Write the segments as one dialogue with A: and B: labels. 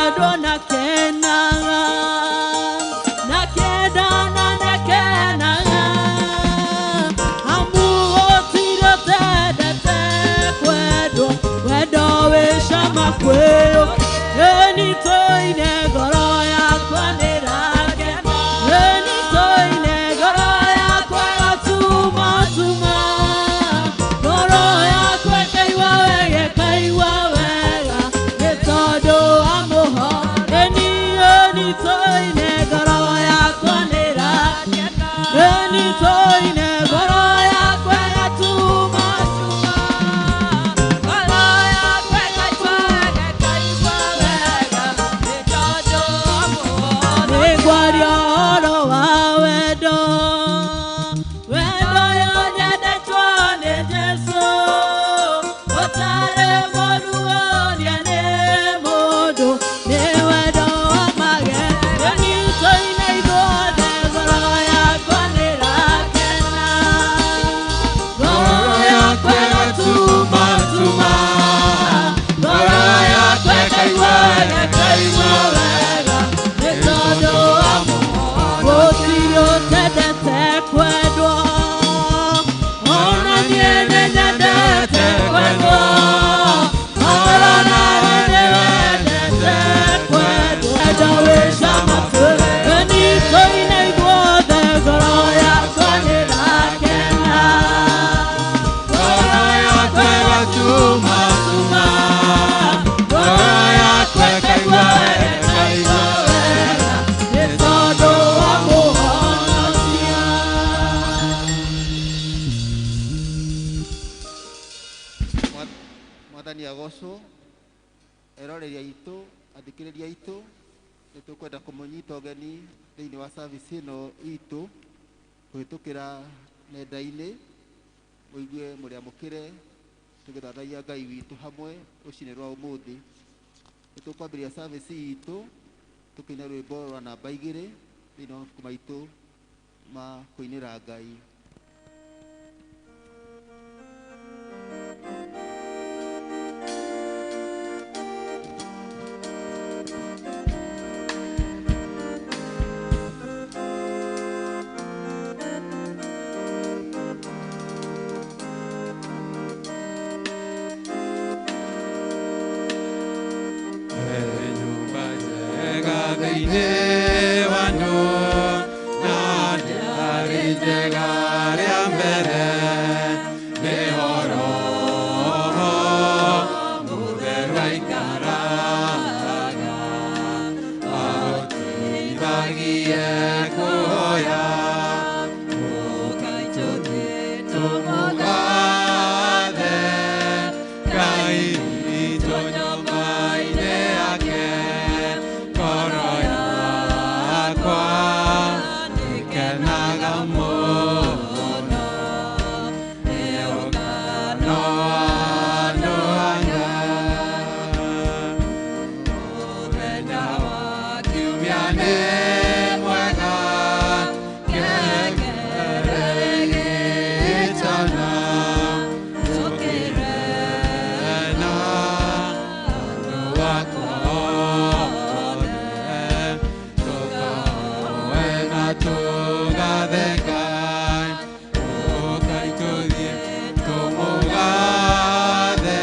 A: kwendwo na kenaga na kendana na kenaga amu gũtirĩ ũtendete kwendwo wendo wĩ cama kwĩyo ĩni tũine ngoro yakwa nĩrakena ĩni tũine ngoro yakwa ĩgatumatuma ngoro yakwa ĩkaigua wega ĩkaigua wega nĩ tondũ wa mũho ĩni ĩni tũine ngoro yakwa nĩrakena ĩni tũine ngoro yakwa ĩgatumatuma ngoro yakwa ĩkaigua wega ĩkaigua wega nĩ tondũ wa mũho nĩngwaria ũhoro wa wendo wendo yonyendetwo nĩ Jesũ ũtarĩ mũruoria nĩ mũndũ nĩ wendo wa magegania tũine ithuothe ngoro yakwa nĩrakena ngoro yakwa ĩgatumatuma ngoro yakwa ĩkaigua wega ĩkaigua wega nĩ tondũ wa gũtirĩ ũtendete kwendwo ona niĩ nĩnyendete kwendwo ongorwo nawe nĩwendete kwendwo wendo wĩ cama ĩni tũine ithuothe ngoro yakwa nĩrakena ngoro yakwa ĩgatumatuma ngoro yakwa ĩkaigua wega ĩkaigua wega nĩ tondũ wa mũhonokia.
B: Mwathani agocwo eroreri aitũ athikĩrĩria aitũ nĩ tũkwenda kũmũnyita ũgeni thĩinĩ wa service ĩno itũ kũhĩtũkĩra nenda-inĩ mũigue mũrĩamũkĩre tũgĩthathaiya Ngai witũ hamwe rũcinĩ rwa ũmũthĩ. Nĩ tũkwambĩrĩria service itũ tũkĩina rwĩmbo rwa namba 2 thĩinĩ wa mabuku maitũ ma kũinĩra Ngai.
C: Nyũmba njega thĩinĩ wa na ndĩarĩ njega rĩa mbere nĩho Roho Mũtheru aikaraga ahotithagie kuoya ũkaitũthiĩ tũmũgathe Ngai witũ nyũmba-inĩ yake ngoro yakwa nĩkenaga mũno nĩ ũngano wa andũ a Ngai. Mũthenya wa kiumia nĩ mwega ngengere ĩgĩtana tũkĩrena andũ akwa othe tũkahoe na tũgathe Ngai ũkai tũthiĩ tũmũgathe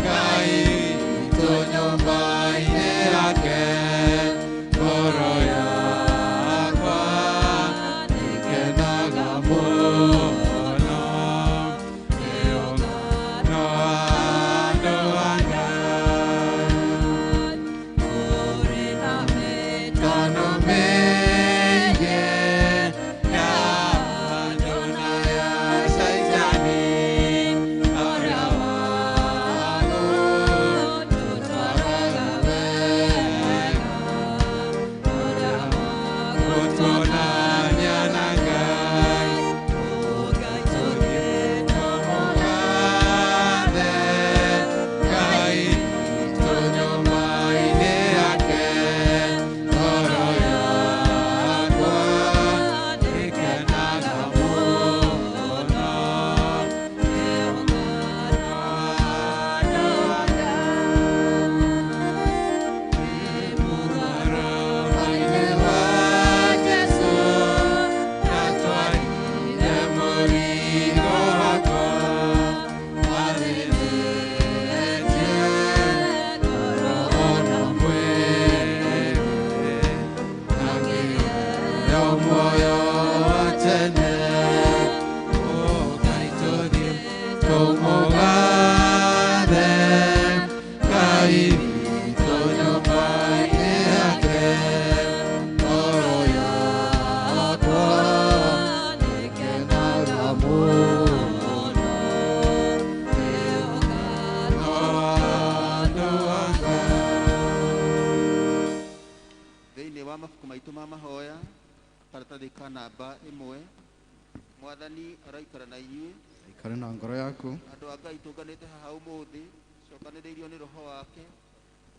C: Ngai witũ nyũmba-inĩ yake ngoro
B: Wa mabuku maitũ ma mahoya karatathi ka namba 1. Mwathani araikara na inyuĩ.
D: Ikare na ngoro yaku.
B: Andũ a Ngai tũnganĩte haha ũmũthĩ cokanĩrĩirio nĩ roho wake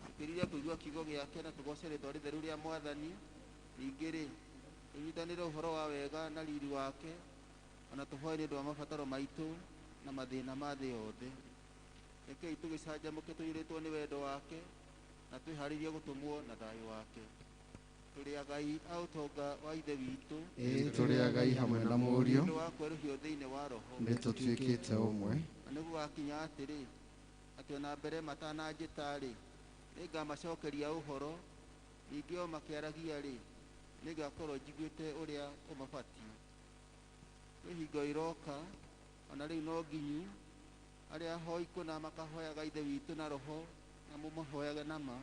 B: tukĩrire kũigua kiugo gĩake na tũgoce rĩtwa rĩtheru rĩa Mwathani. Ningĩ rĩ tũnyitanĩre ũhoro wa wega na riri wake ona tũhoe nĩ ũndũ wa mabataro maitũ na mathĩna ma thĩ yothe. Rekei tũgĩcanjamũke tũiyũrĩtwo nĩ wendo wake na twĩharĩrie gũtũmwo na thayũ wake. Tũrĩ agai a ũtonga wa Ithe witũ.
D: Ĩĩ tũrĩ agai hamwe na Mũriũ.
B: Nĩ ũndũ wa kwerũhio thĩinĩ wa Roho.
D: Nĩ tũtuĩkĩte ũmwe.
B: Na nĩ gũgakinya atĩrĩ atĩ ona mbere matananjĩta-rĩ nĩngamacokeria ũhoro, ningĩ o makĩaragia-rĩ nĩngakorwo njiguĩte ũrĩa ũmabatiĩ. Kwĩ hingo ĩroka ona rĩu no nginyu arĩa ahoi kũna makahoyaga Ithe witũ na roho na mũmahoyage na ma,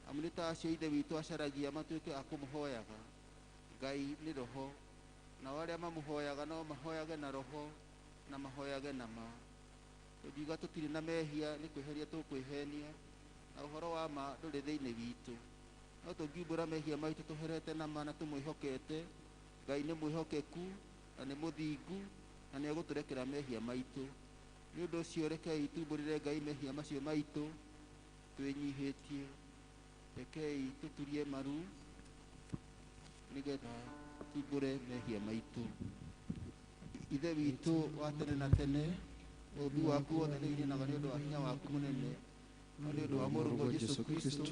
B: amu nĩ ta acio Ithe witũ acaragia matuĩke a kũmũhoyaga. Ngai nĩ roho, nao arĩa mamũhoyaga no mahoyage na roho na mahoyage na ma. Tũngiuga tũtirĩ na mehia nĩ kwĩheria tũkwĩhenia, na ũhoro wa ma ndũrĩ thĩinĩ witũ. No tũngiumbũra mehia maitũ tũherete na ma na tũmwĩhokete, Ngai nĩ mwĩhokeku na nĩ mũthingu na nĩ egũtũrekera mehia maitũ. Nĩ ũndũ ũcio rekei tumbũrĩre Ngai mehia macio maitũ twĩnyihĩtie. Rekei tũturie maru nĩgetha tumbũre mehia maitũ. Ithe witũ wa tene na tene, ũũmbi waku wothe nĩũinainaga nĩ ũndũ wa hinya waku mũnene, no nĩ ũndũ wa Mũrũguo Jesũ Kristũ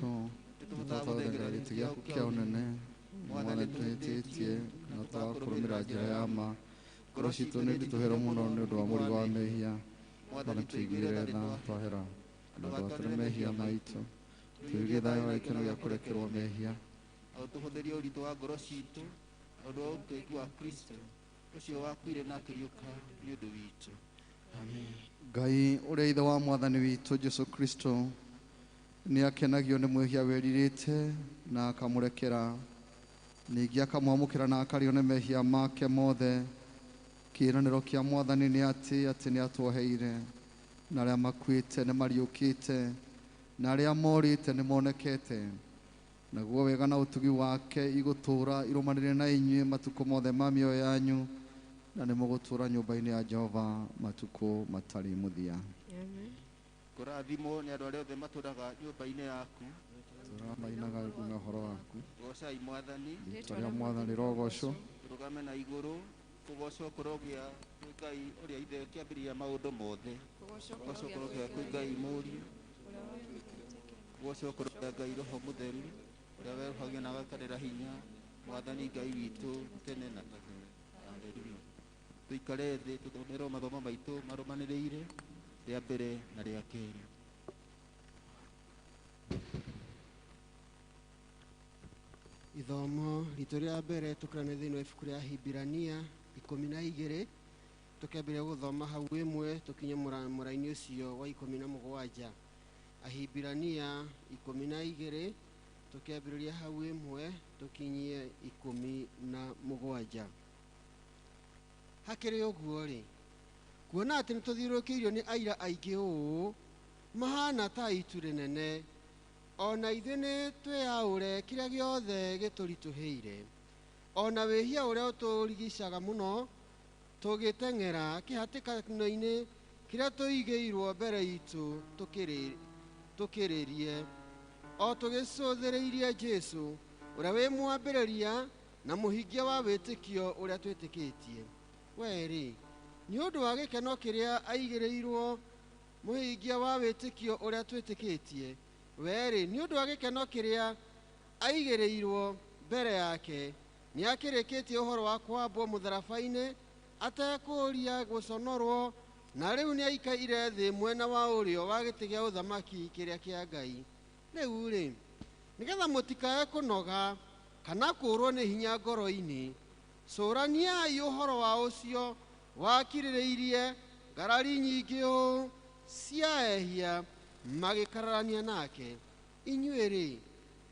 B: nĩtũhotaga gũthengerera
D: gĩtĩ gĩaku kĩa ũnene. Mwathani tũhĩtĩtie na twaga kũrũmĩrĩra njĩra ya ma. Ngoro citũ nĩ nditũhĩrwo mũno nĩ ũndũ wa mũrigo wa mehia. Mwathani tũiguĩre tha twahera na ndwatũre mehia maitũ. Tũiguĩre thayũ wa gĩkeno gĩa kũrekerwo mehia.
B: Na ũtũhũthĩrie ũritũ wa ngoro citũ na ũndũ wa ũtĩĩku wa Kristũ ũcio wakuire na akĩriũka nĩ ũndũ witũ. Amen.
D: Ngai ũrĩa Ithe wa Mwathani witũ Jesũ Kristũ nĩ akenagio nĩ mwĩhia wĩrirĩte na akamũrekera, ningĩ akamwamũkĩra na akario nĩ mehia make mothe. Kĩĩranĩro kĩa Mwathani nĩ atĩ nĩ atuoheire, na arĩa makuĩte nĩ mariũkĩte, na arĩa morĩte nĩ monekete. Naguo wega na ũtugi wake igũtũũra irũmanĩrĩire na inyuĩ matukũ mothe ma mĩoyo yanyu, na nĩ mũgũtũũra nyũmba-inĩ ya Jehova matukũ matarĩ mũthia.
B: Kũrathimwo nĩ andũ arĩa othe matũũraga nyũmba-inĩ yaku.
D: Tũramainaga ngume ũhoro waku.
B: Goocai Mwathani.
D: Rĩĩtwa rĩa Mwathani rĩrogocwo.
B: Tũrũgame na igũrũ. Kũgocwo kũrogĩa kwĩ Ngai ũrĩa Ithe kĩambĩrĩria maũndũ mothe. Kũgocwo kũrogĩa kwĩ Ngai Mũriũ. Kũgocwo kũrogĩa Ngai Roho Mũtheru ũrĩa werũhagia na agakarĩra hinya Mwathani Ngai witũ tene na tene. Haleluya. Tũikare thĩ tũthomerwo mathomo maitũ marũmanĩrĩire, rĩa mbere na rĩa kerĩ.
E: Ithomo ritũ rĩa mbere tũkũrane thĩinĩ wa ibuku rĩa Hibirania 12 tũkĩambĩrĩria gũthoma hau 1 tũkinye mũraini ũcio wa 17. Ahibirania 12 tũkĩambĩrĩria hau 1 tũkinyie 17. Hakĩrĩ ũguo rĩ, kuona atĩ nĩtũthiũrũrũkĩirio nĩ aira aingĩ ũũ mahana ta itu rĩnene, ona ithuĩ nĩ twĩyaũre kĩrĩa gĩothe gĩtũritũhĩire, ona wĩhia ũrĩa ũtũrigicaga mũno, tũgĩteng'era kĩhatĩkano-inĩ kĩrĩa tũigĩirwo mbere itũ tũkĩrĩrie, o tũgĩcũthĩrĩirie Jesũ ũrĩa wĩ mwambĩrĩria na mũhingia wa wĩtĩkio ũrĩa twĩtĩkĩtie. We-rĩ, nĩ ũndũ wa gĩkeno kĩrĩa aigĩrĩirwo mũhingia wa wĩtĩkio ũrĩa twĩtĩkĩtie, we-rĩ, nĩ ũndũ wa gĩkeno kĩrĩa aigĩrĩirwo mbere yake, nĩ akĩrĩkĩtie ũhoro wa kwambwo mũtharaba-inĩ atekũũria gũconorwo, na rĩu nĩ aikaire thĩ mwena wa ũrĩo wa gĩtĩ gĩa ũthamaki kĩrĩa kĩa Ngai. Rĩu-rĩ, nĩgetha mũtikae kũnoga kana kũũrwo nĩ hinya ngoro-inĩ, cũraniai ũhoro wa ũcio wakirĩrĩirie ngarari nyingĩ ũũ cia ehia magĩkararania nake. Inyuĩ-rĩ,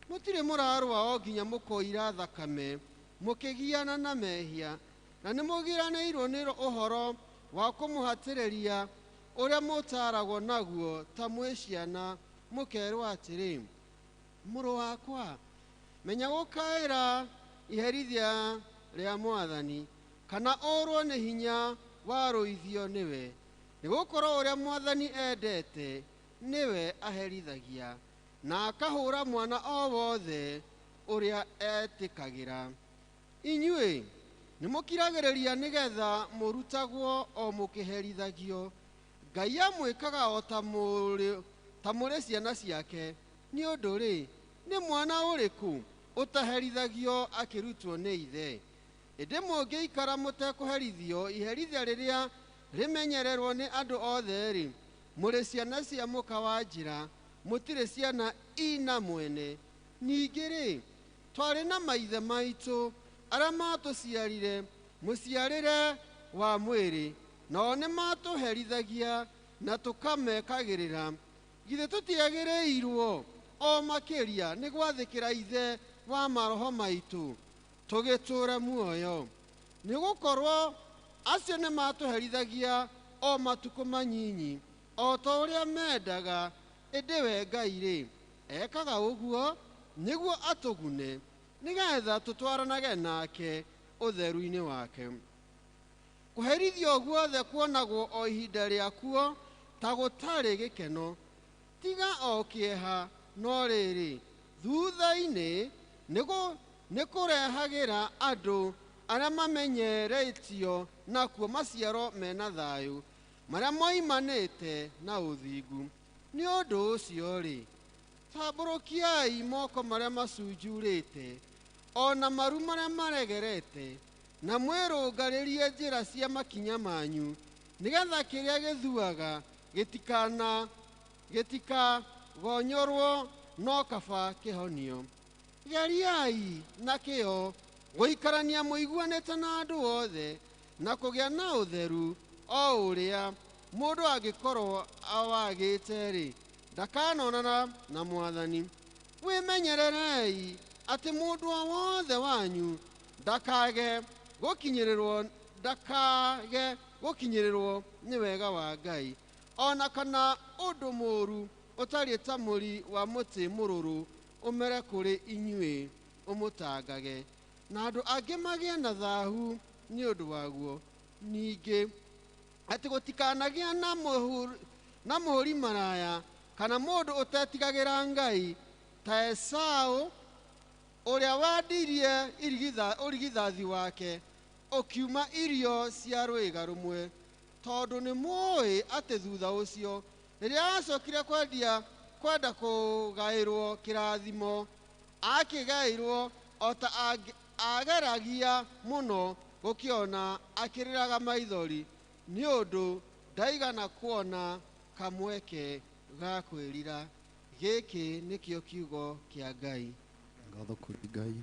E: mũtirĩ mũrarũa o nginya mũkoira thakame mũkĩgiana na mehia, na nĩmũgiranĩirwo nĩ ũhoro wa kũmũhatĩrĩria ũrĩa mũtaaragwo naguo ta mwĩ ciana, mũkerwo atĩrĩ, mũrũ wakwa, Menya gũkaĩra iherithia rĩa Mwathani, kana ũrwo nĩ hinya warũithio nĩwe. Nĩgũkorwo ũrĩa Mwathani endete nĩwe aherithagia, na akahũra mwana o wothe ũrĩa etĩkagĩra. Inyuĩ nĩmũkiragĩrĩria nĩgetha mũrutagwo o mũkĩherithagio. Ngai amwĩkaga o ta mũrĩ ciana ciake. Nĩ ũndũ-rĩ, nĩ mwana ũrĩkũ ũtaherithagio akĩrutwo nĩ ithe? Ĩndĩ mũngĩikara mũtekũherithio iherithia rĩrĩa rĩmenyererwo nĩ andũ othe-rĩ, mũrĩ ciana cia mũka wa njĩra, mũtirĩ ciana ina mwene. Ningĩ-rĩ, twarĩ na maithe maitũ arĩa matũciarire mũciarĩre wa mwĩrĩ, nao nĩmatũherithagia na tũkamekagĩrĩra. Githĩ tũtiagĩrĩirwo o makĩria nĩ gwathĩkĩra ithe wa maroho maitũ tũgĩtũũre muoyo? Nĩgũkorwo acio nĩmatũherithagia o matukũ manyinyi o ta ũrĩa mendaga, ĩndĩ we Ngai-rĩ, ekaga ũguo nĩguo atũgune, nĩgetha tũtwaranage nake ũtheru-inĩ wake. Kũherithio guothe kuonagwo o ihinda rĩakuo ta gũtarĩ gĩkeno, tiga o kĩeha, no rĩrĩ, thutha-inĩ nĩkũrehagĩra andũ arĩa mamenyeretio nakuo maciaro mena thayũ, marĩa moimanĩte na ũthingu. Nĩ ũndũ ũcio-rĩ, tambũrũkiai moko marĩa macunjurĩte, o na maru marĩa maregerete, na mwĩrũngarĩrie njĩra cia makinya manyu, nĩgetha kĩrĩa gĩthuaga gĩtikagonyorwo no kaba kĩhonio. Geriai na kĩyo gũikarania mũiguanĩte na andũ othe, na kũgĩa na ũtheru o ũrĩa mũndũ angĩkorwo awagĩte-rĩ, ndakanonana na Mwathani. Wĩmenyererei atĩ mũndũ o wothe wanyu ndakage gũkinyĩrĩrwo nĩ wega wa Ngai, o na kana ũndũ mũũru ũtariĩ ta mũri wa mũtĩ mũrũrũ ũmere kũrĩ inyuĩ ũmũtangage, na andũ angĩ magĩe na thahu nĩ ũndũ waguo. Ningĩ atĩ gũtikanagĩa na mũhũri maraya kana mũndũ ũtetigagĩra Ngai ta Esau ũrĩa wendirie ũrigithathi wake ũkiuma irio cia rwĩga rũmwe, tondũ nĩ mũĩ atĩ thutha ũcio rĩrĩa acokire kwenda kũgaĩrwo kĩrathimo, akĩgaĩrwo o ta ageragia mũno gũkĩona akĩrĩraga maithori, nĩ ũndũ ndaigana kuona kamweke ga kwĩrira. Gĩkĩ nĩkĩo kiugo kĩa Ngai.
D: Ngatho kũrĩ Ngai.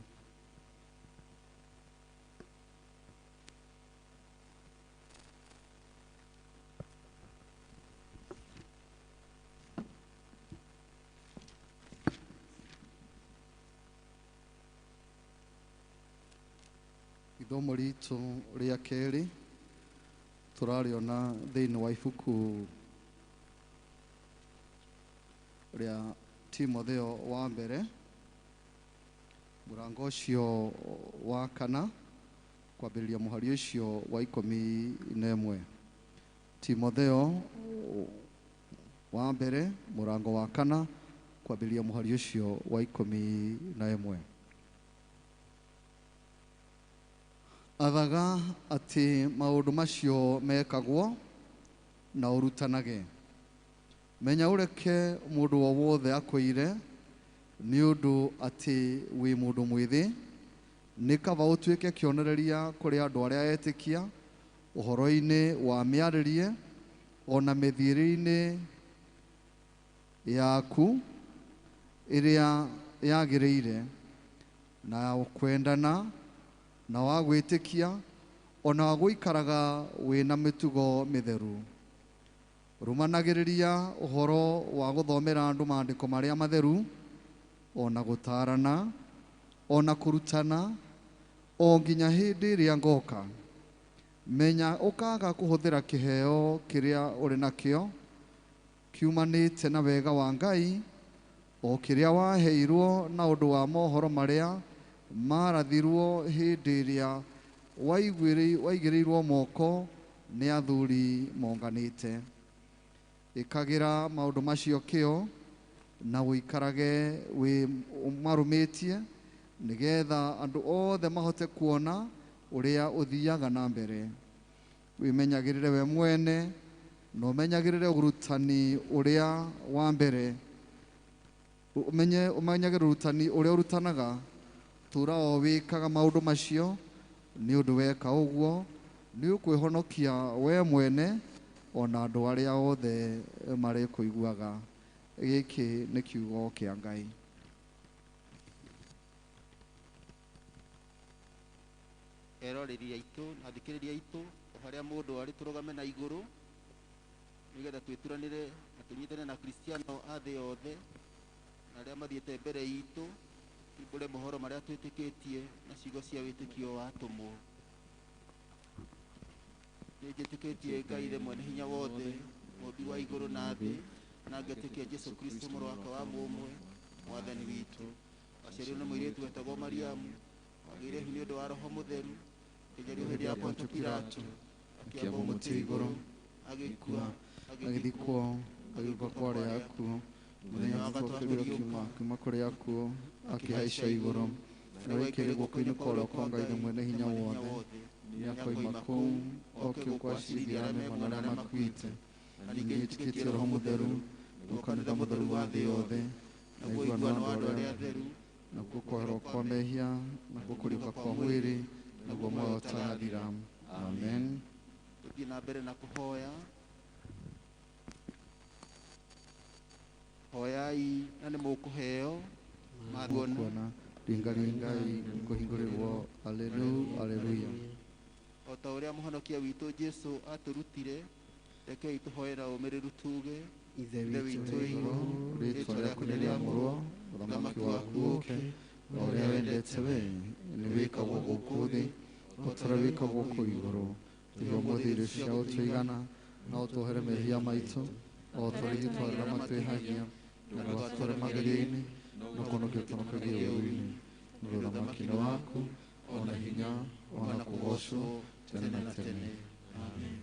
D: Ithomo ritũ rĩa kerĩ tũrarĩona thĩinĩ wa ibuku rĩa Timotheo wa mbere, mũrango ũcio wa kana, kwambĩrĩria mũhari ũcio wa 11. Timotheo wa mbere mũrango wa kana, kwambĩrĩria mũhari ũcio wa 11. Athaga atĩ maũndũ macio mekagwo na ũrutanage. Menya ũreke mũndũ o wothe akwĩire nĩ ũndũ atĩ wĩ mũndũ mwĩthĩ, nĩ kaba ũtuĩke kĩonereria kũrĩ andũ arĩa etĩkia ũhoro-inĩ wa mĩarĩrie o na mĩthiĩre-inĩ yaku ĩrĩa yagĩrĩire, na kwendana na wa gwĩtĩkia o na wa gũikaraga wĩna mĩtugo mĩtheru. Rũmanagĩrĩria ũhoro wa gũthomera andũ maandĩko marĩa matheru, o na gũtaarana, o na kũrutana, o nginya hĩndĩ ĩrĩa ngoka. Menya ũkaga kũhũthĩra kĩheo kĩrĩa ũrĩ nakĩo kiumanĩte na wega wa Ngai, o kĩrĩa waheirwo na ũndũ wa mohoro marĩa marathirwo hĩndĩ ĩrĩa waigĩrĩirwo moko nĩ athuri monganĩte. Ĩkagĩra maũndũ macio kĩo na ũikarage wĩ ũmarũmĩtie, nĩgetha andũ othe mahote kuona ũrĩa ũthiaga na mbere. Wĩmenyagĩrĩre we mwene na ũmenyagĩrĩre ũrutani ũrĩa wa mbere, ũmenyagĩrĩre ũrutani ũrĩa ũrutanaga. Tũra o wĩkaga maũndũ macio, nĩ ũndũ weka ũguo nĩ ũkwĩhonokia we mwene ona andũ arĩa othe marĩkũiguaga. Gĩkĩ nĩ kiugo kĩa Ngai.
B: Eroreri aitũ na athikĩrĩria aitũ, o harĩa mũndũ arĩ tũrũgame na igũrũ nĩgetha twĩturanĩre na tũnyitane na Kristiano a thĩ yothe na arĩa mathiĩte mbere itũ, tumbũre mohoro marĩa twĩtĩkĩtie na ciugo cia wĩtĩkio wa atũmwo. Nĩnjĩtĩkĩtie Ngai Ithe mwene hinya wothe, mũmbi wa igũrũ na thĩ, na ngetĩkia Jesũ Kristo mũrũ wake wa mũmwe, Mwathani witũ. Aciarirwo nĩ mũirĩtu wetagwo Mariamu, agĩire ihu nĩ ũndũ wa Roho Mũtheru, akĩnyarirwo hĩndĩ ya Pontio Pilato, akĩambwo mũtĩ igũrũ, agĩkua,
D: agĩthikwo, agĩũka kwa arĩa akuũ, mũthenya wa gatatũ akĩriũka kuuma kũrĩ akuũ, akĩhaica igũrũ, na wĩkĩre guoko-inĩ kwa ũrĩo kwa Ngai Ithe mwene hinya wothe. Nĩakoima kũu oke gũkwacirithia arĩa me muoyo na arĩa makuĩte. Na ningĩ nĩnjĩtĩkĩtie Roho Mũtheru, naguo kanitha mũtheru wa thĩ yothe,
B: naguo ũiguano wa andũ arĩa atheru,
D: nakuo kwoherwo kwa mehia, nakuo kũriũka kwa mwĩrĩ, naguo muoyo ũtagathira. Amen.
B: Tũthiĩ na mbere na kũhoya. Hoyai na nĩ mũkũheo.
D: Kuona ringaringai kũhingũrĩrwo. Aleluya.
B: O ta ũrĩa mũhonokia witũ Jesũ atũrutire, rekei tũhoe na ũmĩrĩru tuge:
E: Ithe
B: Ithe
E: witũ
B: witũ
E: wĩ
B: wĩ
E: igũrũ,
D: Rĩĩtwa rĩaku nĩ rĩamũrwo, ũthamaki waku ũũke, o ũrĩa wendete we nĩ wĩkagwo gũkũ thĩ o ta ũrĩa wĩkagwo kũu igũrũ. Tũhe ũmũthĩ irio cia gũtũigana, na ũtuohere mehia maitũ o ta ũrĩa ithuĩ twarĩ matwĩhagia, na ndũgatũtware magerio-inĩ, no kũhonokia ũtũhonokagie ũũru-inĩ. Nĩ ũndũ ũthamaki nĩ waku, ona hinya, ona kũgoocwo tene na tene. Amen.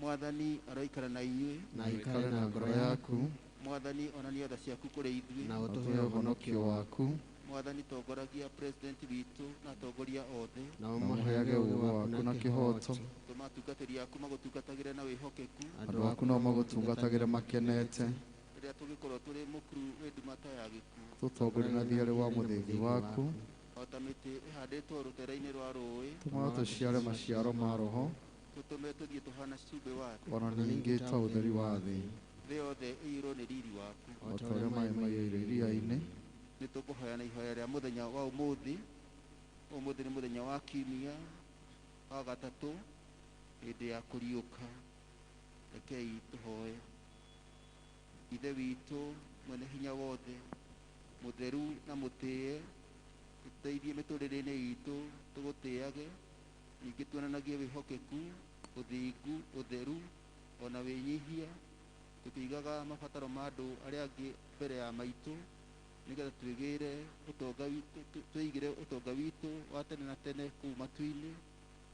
B: Mwathani aroikara na inyuĩ,
E: na
D: Ikare na ngoro yaku,
B: Mwathani onania tha ciaku kũrĩ ithuĩ,
E: na
D: na
E: ũtũhe
D: ũtũhe ũhonokio waku,
B: Mwathani tongoragia president witũ na atongoria othe,
E: na
D: na
E: ũmaheage
D: ũmũheage
E: ũũgĩ
D: ũũgĩ
E: waku
D: waku
E: na
D: na
E: kĩhooto.
D: kĩhooto.
B: tũma atungatĩri aku magũtungatagĩre na wĩhokeku,
D: Andũ aku no magũtungatagĩre makenete.
B: Rĩrĩa tũngĩkorwo tũrĩ mũkuru wĩ nduma ta ya gĩkuũ,
D: Tũtongorie na thiarĩ wa mũthĩgi waku,
B: o ta mĩtĩ ĩhandĩtwo rũtere-inĩ rwa rũĩ,
D: tũmaga tũciare maciaro ma Roho,
B: tũtũme tũthiĩ tũhana cumbĩ wa thĩ,
D: ona ningĩ ta ũtheri wa thĩ,
B: thĩ yothe ĩiyũrwo nĩ riri waku.
D: o ta ũrĩa maĩ maiyũire iria-inĩ.
B: Nĩ tũkũhoya na ihoya rĩa mũthenya wa ũmũthĩ. Ũmũthĩ nĩ mũthenya wa kiumia wa gatatũ, hĩndĩ ya kũriũka. Rekei tũhoe. Ithe witũ mwene hinya wothe, mũtheru na mũtĩe, tũteithie mĩtũrĩre-inĩ itũ tũgũtĩage, ningĩ tuonanagie wĩhokeku, ũthingu, ũtheru ona wĩnyihia, tũkĩigaga mabataro ma andũ arĩa angĩ mbere ya maitũ, nĩgetha twĩgĩre ũtonga witũ, twĩigĩre ũtonga witũ wa tene na tene kũu matu-inĩ,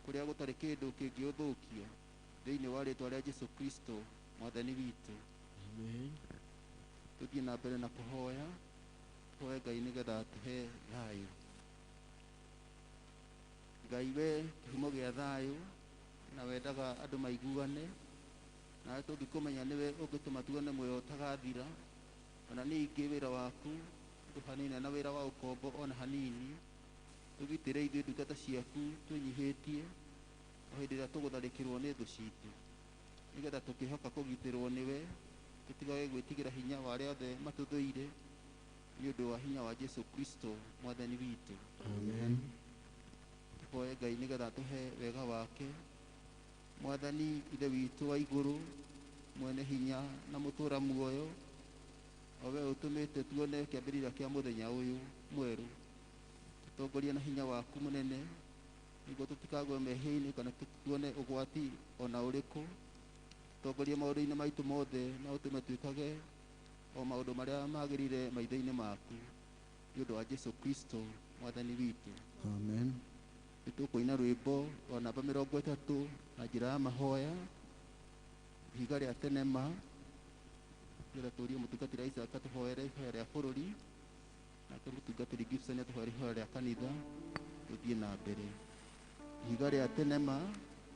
B: kũrĩa gũtarĩ kĩndũ kĩngĩũthũkia, thĩinĩ wa rĩĩtwa rĩa Jesũ Kristo Mwathani witũ.
E: Amen.
B: Tũthiĩ na mbere na kũhoya, tũhoe Ngai nĩgetha atũhe thayũ. Ngai we kĩhumo gĩa thayũ, na wendaga andũ maiguane, nawe tũngĩkũmenya nĩwe ũngĩtũma tuone muoyo ũtagathira. Ona ningĩ wĩra waku ndũhanine na wĩra wa ũkombo ona hanini. Tũgitĩre ithuĩ ndungata ciaku twĩnyihĩtie o hĩndĩ ĩrĩa tũgũtharĩkĩrwo nĩ thũ citũ, nĩgetha tũkĩhoka kũgitĩrwo nĩwe, tũtigage gwĩtigĩra hinya wa arĩa othe matũthũire, nĩ ũndũ wa hinya wa Jesũ Kristo Mwathani witũ.
E: Amen.
B: Tũhoe Ngai nĩgetha atũhe wega wake. Mwathani Ithe witũ wa igũrũ, mwene hinya na mũtũũra muoyo, o we ũtũmĩte tuone kĩambĩrĩria kĩa mũthenya ũyũ mwerũ, tũtongorie na hinya waku mũnene, nĩguo tũtikagwe mehia-inĩ kana tuone ũgwati ona ũrĩkũ. Tũtongorie maũndũ-inĩ maitũ mothe na ũtũme twĩkage o maũndũ marĩa magĩrĩire maitho-inĩ maku nĩ ũndũ wa Jesu Kristo mwathani witũ.
D: Amen.
B: Nĩ tũkũina rwĩmbo rwa namba 30 na njĩra ya mahoya ihiga rĩa tene ma nĩgetha tũrie mũtungatĩri Isaac atũhoere ihoya rĩa bũrũri nake mũtungatĩri Gibson atũhoere ihoya rĩa kanitha tũthiĩ na mbere. Ihiga rĩa tene ma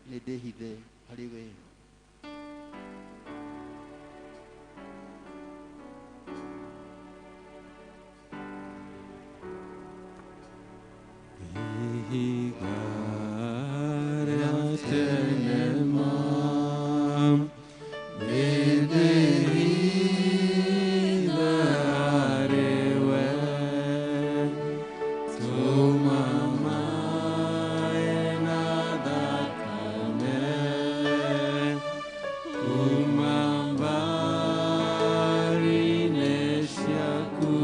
B: nĩ ndĩhithe harĩ we.
C: Ihiga rĩa tene ma nĩ ndĩhithe harĩ we, tũma maĩ na thakame kuma mbari-inĩ ciaku.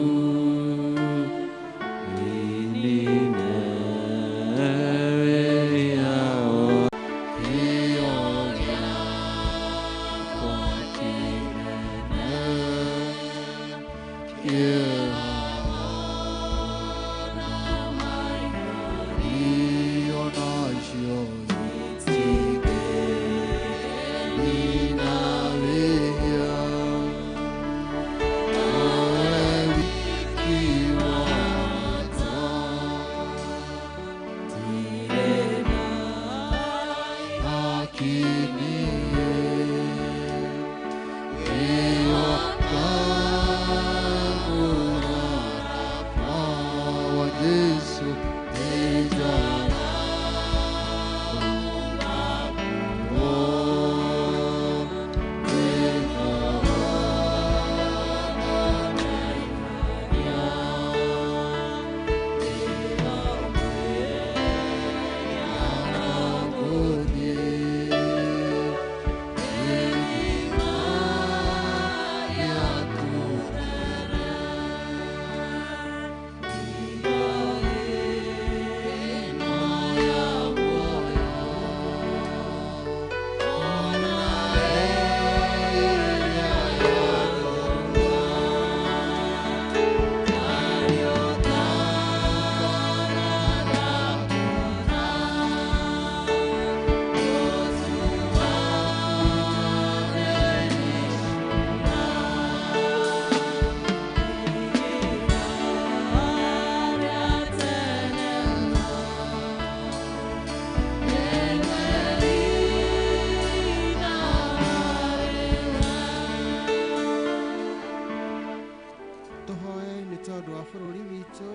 E: Tũhoe nĩ tondũ wa bũrũri witũ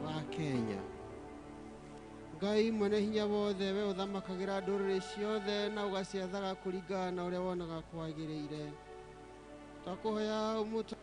E: wa Kenya. Ngai mwene hinya wothe, we ũthamakagĩra ndũrĩrĩ ciothe na ũgaciathaga kũringana na ũrĩa wonaga kwagĩrĩire. Twakũhoya ũmũtũ